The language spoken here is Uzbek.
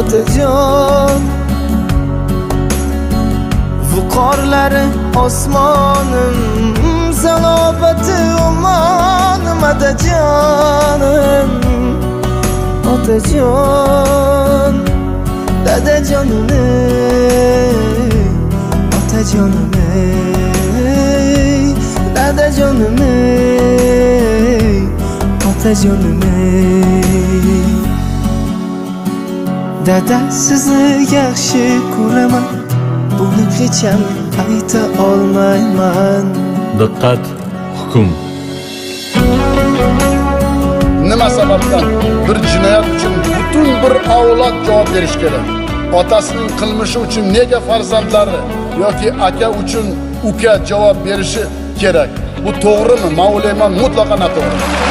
Otajon. Viqorlari osmonim, salobati ummonim, otajonim, otajon, dadajonim ey, otajonim ey, dadajonim ey, otajonim ey. Dada, sizni yaxshi ko'raman, buni hecham ayta olmayman. Diqqat, hukm. Nima sababdan bir jinoyat uchun butun bir avlod javob berishi kerak? Otasining qilmishi uchun nega farzandlari yoki aka uchun uka javob berishi kerak? Bu to'g'rimi? Men o'ylayman, mutlaqo noto'g'ri.